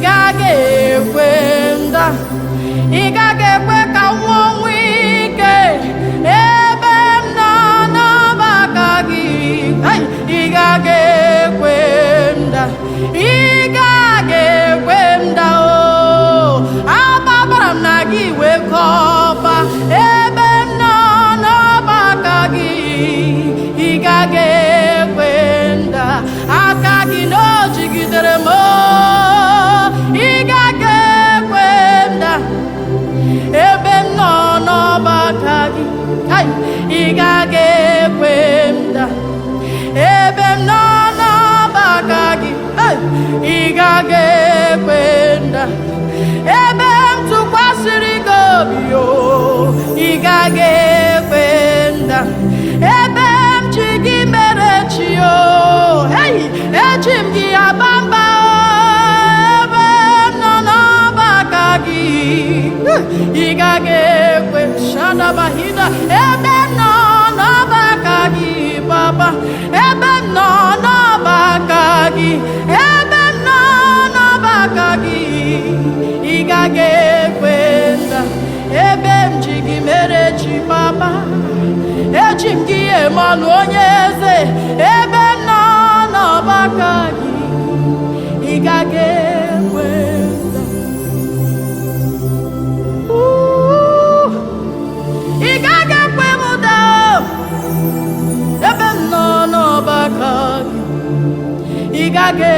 Gaghị ekwe m daa. Ị gaghị ekwe ka m nwụọ ọnwụ ike ebe m nọ n'ọba aka gị. Hey! Ị gaghị ekwe m daa. Ị gaghị ekwe m daa o. Agbabara m na gị wee kọba ebe m nọ n'ọba aka gị. Ị gaghị ekwe m daa. Aka gị na o jigidere m o. Ị gaghị ekwe m daa ebe m nọ n'ọba aka gị. Hai! Ị gaghị ekwe m daa ebe m nọ n'ọba aka gị. Hai! Ị gaghị ekwe m daa ebe m tụkwasịrị gị obi o. Ị gaghị ekwe m daa ebe m ji gị mere chi o. Hei! Eji m gị aba mba o, ebe m nọ n'ọba aka gị. Ị gaghị ekwe shadabahida ebe m nọ n'ọba aka gị, papa. Ebe m nọ n'ọba aka gị, ebe m nọ n'ọba aka gị. Ị gaghị ekwe m daa ebe m ji gị mere chi, papa. Eji m gị eme ọnụ, onye eze. Ebe m nọ n'ọba aka gị, ị gaghị ekwe m daa. Ooh, ị gaghị ekwe m daa ebe m nọ n'ọba aka gị. Ị gaghị